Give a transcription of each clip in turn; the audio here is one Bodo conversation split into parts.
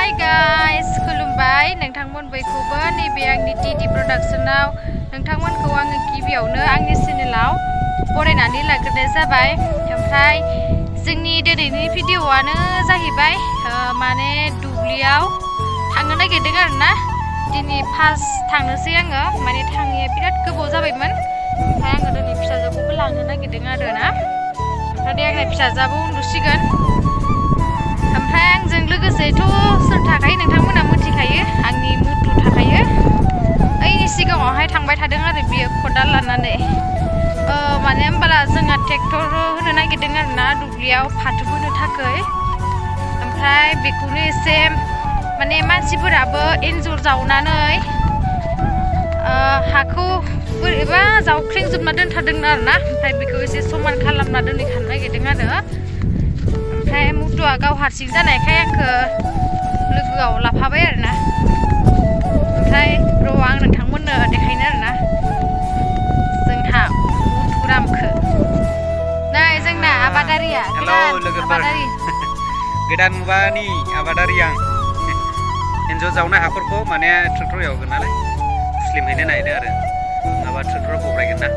हाय गाइस खुलुमबाय नोंथांमोन बयखौबो नैबे आंनि डिडि प्रडाक्शनाव नोंथांमोनखौ आङो गिबियावनो आंनि चेनेलाव बरायनानै लाग्रोनाय जाबाय। ओमफ्राय जोंनि दिनैनि भिडिअ'आनो जाहैबाय माने दुब्लियाव थांनो नागिरदों आरोना। दिनै फार्स्ट थांनोसै आङो, माने थाङैया बिराद गोबाव जाबायमोन। ओमफ्राय आङो दिनै फिसाजोखौबो लांनो नागिरदों आरोना। ओमफ्राय आंना फिसाजोआबो उन्दुसिगोन। ओमफ्राय आंजों लोगोसेथ' सोर थाखायो नोंथांमोना मिथिखायो, आंनि मुथु थाखायो। ओइनि सिगाङावहाय थांबाय थादों आरो बियो खदाल लानानै। माने होमब्ला जोंहा ट्रेक्टर होनो नागिरदों आरोना दुब्लियाव फाथो फोनो थाखाय। ओमफ्राय बेखौनो एसे माने मानसिफोराबो एन्जर जावनानै हाखौ बोरैबा जावख्लेंजोबना दोनथारदों आरोना। ओमफ्राय बेखौ एसे समान खालामना दोनहैखानो नागिरदों आरो। ओमफ्राय मुथुआ गाव हारसिं जानायखाय आंखौ लोगोआव लाफाबाय आरोना। ओमफ्राय र' आं नोंथांमोननो देखायनो आरोना जोंहा मुथुरामखौ। नै जोंना आबादारिया आबादारि गोदान मुगानि आबादारि आं। एन्जर जावनाय हाखरखौ माने ट्रेक्टर एवगोन नालाय स्लिमहैनो नागिरदों आरो, नङाबा ट्रेक्टराव गब्रायगोन ना।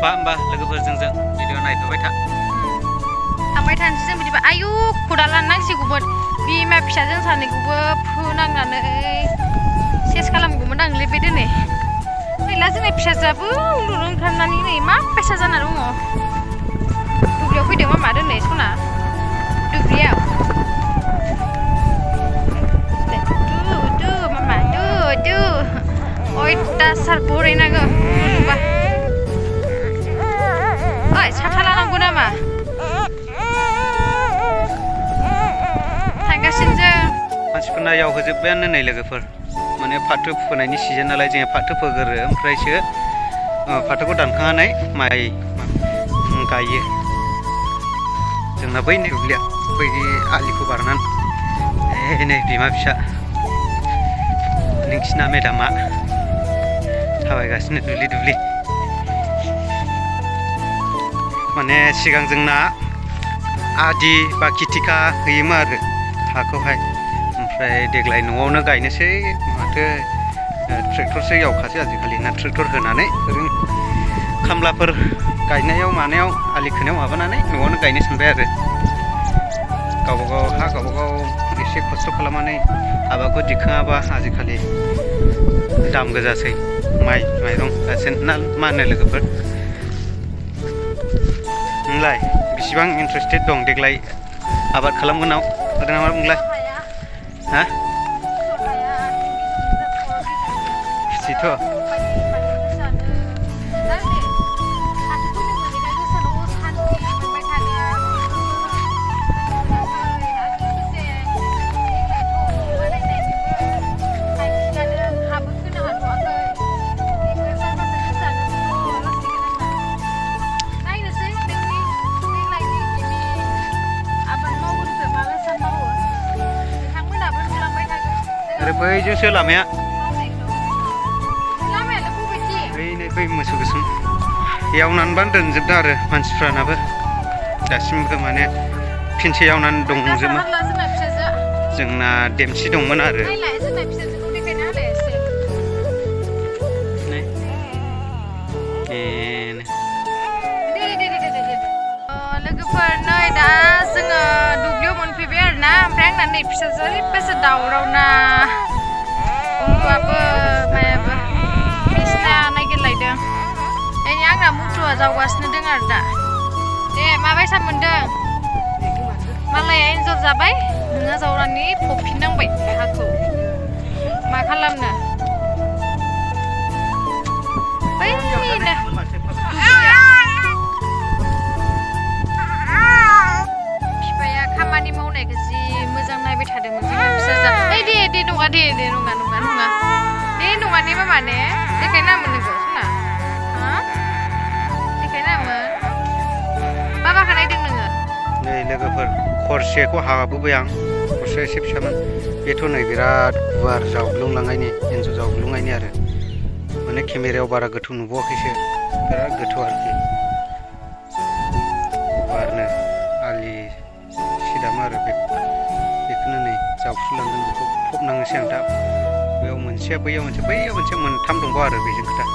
होमबा लोगोफोरजों जों भिडिअ नायफैबाय था। थांबाय थानोसै जों बिदिबा। आयु खदाल लानो नांसिगौमोन, बिमा फिसाजों सानैखौबो फोनांनानै सेस खालामगौमोन आंलै बे दिनै। गैला जोंना फिसाजोआबो उन्दुनो ओंखारनानै नै मा बायसा जाना दङ। दुब्लियाव फैदों मामा दिनै सना दुब्लियाव। मामा अयथासार बरायनांगौ उन्दुबा। ओइ साथा लानांगौ नामा? थांगासिनो जों। मानसिफोरना याव होजोब्बायानो नै लोगोफोर, माने फाथो फोनायनि सिजन नालाय जोङो फाथो फोगोरो, ओमफ्रायसो फाथोखौ दानखांनानै माइ गायो। जोंना बै नै दुब्लिया, बै आलिखौ बारनानै नै बिमा फिसा नोंसिना मेदामा थाबायगासिनो दुब्लि दुब्लि। माने सिगां जोंना आदि बा खिथिखा होयोमोन आरो हाखौहाय। ओमफ्राय देग्लाय न'आवनो गायनोसै माथो ट्रेक्टरसो एवखासै आजिखालि ना। ट्रेक्टर होनानै ओरैनो खामलाफोर गायनायाव मानायाव आलि खोनायाव माबानानै न'आवनो गायनो सानबाय आरो। गावबागाव हा गावबागाव एसे खस्थ' खालामनानै आबादखौ दिखाङाबा आजिखालि दाम गोजासै माइरं गासै ना मा होनो लोगोफोर? नोंलाय बेसेबां इन्टारेस्टेड दं देग्लाय आबाद खालामगोनाव? आरो मा बुंलाय हा खुसिथ'। आरो बैजोंसो लामाया, बै मोसौ गोसोम एवनानैबानो दोनजोबदों आरो मानसिफ्रानाबो दासिमबो, माने फिनसे एवनानै दंजोबो। जोंना देमसि दंमोन आरो। लोगोफोर नै दा जोङो दुब्लियाव मोनफैबाय आरोना। ओमफ्राय आंना नै फिसाजोआ ओरैबायसा दावरावना, उन्दुआबो मायाबो बिसिना नागिरलायदों। बेनि आंना मुथुआ जावगासिनो दं आरो दा। दे माबायसा मोनदों? मालाया एन्जर जाबाय, नोङो जावनानै फबफिननांबाय हाखौ। मा खालामनो? बिफाया खामानि मावनायखौ जि मोजां नायबाय थादोंमोन जोंना फिसाजोआ। ओइ दे नङा दे नङा दे नङा ने मामा ने देखायनामोन नोंखौ सना हा देखायनामोन बाबाखौ नायदों नोङो? नै लोगोफोर खरसेखौ हाबोबाय आं, खरसे एसे फिसामोन। बेथ' नै बिराद गुवार जावग्लुंलांनायनि, एन्जर जावग्लुंनायनि आरो। माने केमेरायाव बारा गोथौ नुबावाखैसो, बिराद गोथौ आरोखि। गुवारनो आलि सिदाम आरो बेखौनो नै जावफ्रुलांगोन बेखौ फबनांनोसै आं दा बेयाव मोनसे बैयाव मोनसे मोनथाम दंबावो आरो बेजों खोथा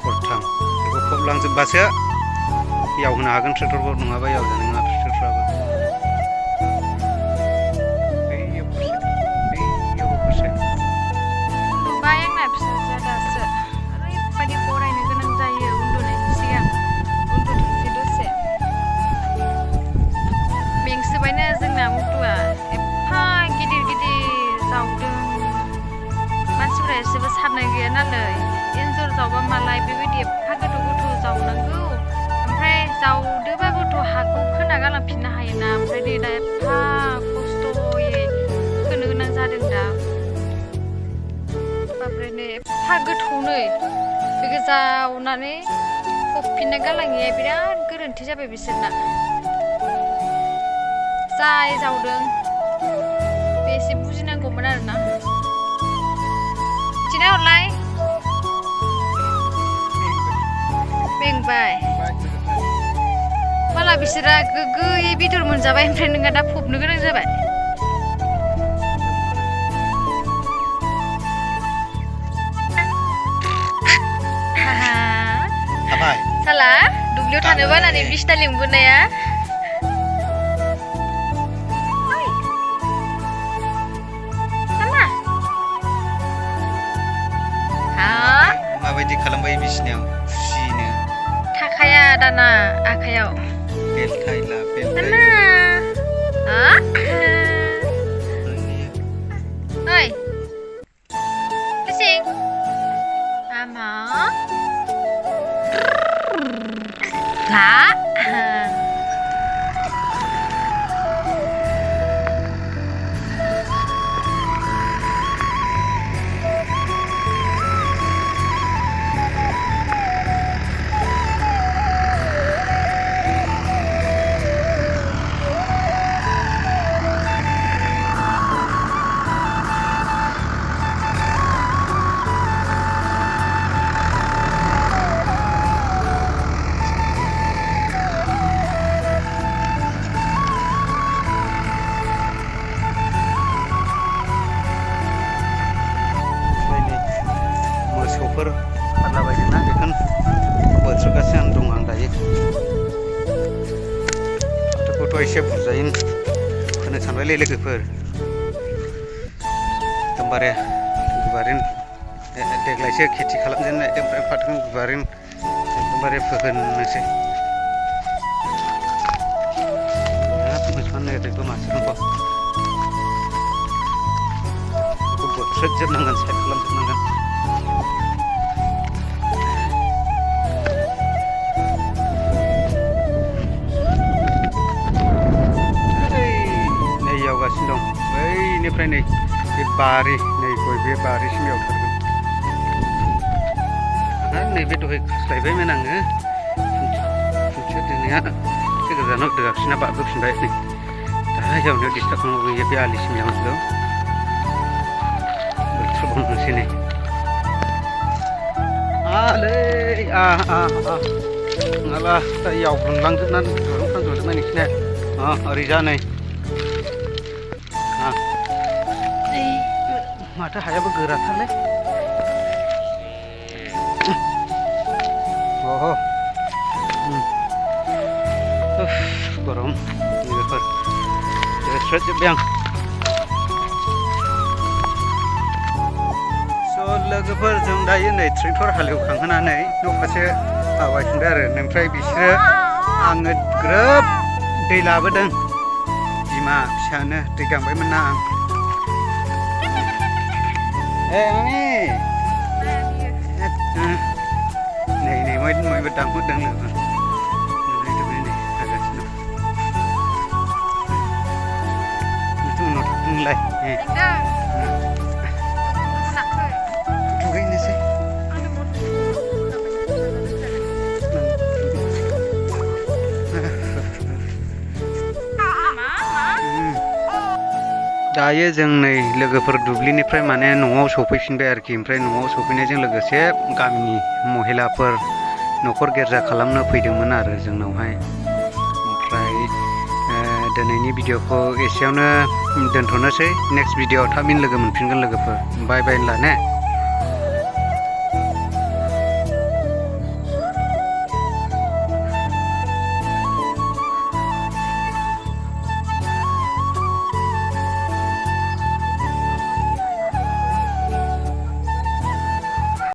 हरथाम बेखौ फबलांजोबबासो एवहोनो हागोन ट्रेक्टरखौ नङाबा एवजानाय नङा ट्रेक्टरफ्राबो उन्दुबाय आंना फिसाजोआ दासो ओरैबायदि फरायनो गोनां जायो उन्दुनायनि सिगां उन्दुथोंसै दसे मेंसोबायनो जोंना मुथुआ एफा गिदिर जावदों मानसिफ्रा एसेबो साननाय गैया नालाय एन्जर जावबा मालाय बेबायदि एफा गोथौ जावनांगौ ओमफ्राय जावदोबाबोथ' हाखौ खोना गालांफिननो हायोना ओमफ्राय नै दा एफा खस्थ'यै खोनो गोनां जादों दा बाब्रायनो एफा गोथौनै बेखौ जावनानै फबफिननो गालांनाया बिराद गोरोन्थि जाबाय बिसोरना जाय जावदों बे एसे बुजिनांगौमोन आरोना बिदिनो हरलाय मेंबाय माला बिसोरा गोग्गोयै बेदर मोनजाबाय ओमफ्राय नोंहा दा फबनो गोनां जाबाय साला दुब्लियाव थानो बानानै बिसना लिंबोनाया माबायदि खालामबाय बिसिनायाव खुसिनो थाखाया दाना आखायाव बेलथायला ओइ kucing Mama lah फारलाबायदोंना बेखौनो बोथ्रोदगासिनो दं आं दायो फाथोखौथ' एसे बुरजायैनो फोनो सानबायलै लोगोफोर एकदमबारे गुवारैनो देग्लायसो खेथि खालामजेननाय ओमफ्राय फाथोखौ गुवारैनो एकदमबारे फोहोनोसै बिराद मोजां नागिरदों मासे दंबाव बेखौ बोथ्रोदजोबनांगोन साइड खालामजोबनांगोन दं बैनिफ्राय नै बे बारि नै गय बे बारिसिम एवथारगोन आरो नैबे दहाय खास्लायबायमोन आङो खुन्थिया दोनाया एसे गोजानाव दोगासिना बारबोफिनबाय नै दा एवनायाव डिस्टार्ब खालामबोयो बे आलिसिम एवनांगौ बोथ्रोदबावनोसै नै आलै नङाबा दा एवब्रुंलांजोबनानै दुरुंफ्रांजोबनाय नोंसिना ओरैजा नै माथो हायाबो गोराथारलै गरम लोगोफोर दोस्रोदजोब्बाय आं स' लोगोफोर जों दायो नै ट्रेक्टर हालेवखांहोनानै न' फारसे आवगायफिनबाय आरो ओमफ्राय बिसोरो आङो ग्रोब दै लाबोदों बिमा फिसानो दै गांबायमोन ना आं Mami. Này mới đang hút đang lửa. Đây từ bên này, cả sini. Itu not mulai. Tungguin sih. दायो जों नै लोगोफोर दुब्लिनिफ्राय माने न'आव सफैफिनबाय आरोखि ओमफ्राय न'आव सफैनायजों लोगोसे गामिनि महिलाफोर न'खर गिर्जा खालामनो फैदोंमोन आरो जोंनावहाय ओमफ्राय दिनैनि भिडिअखौ एसेयावनो दोनथ'नोसै नेक्स्ट भिडिअ थाबैनो लोगो मोनफिनगोन लोगोफोर बाय बाय होनला ने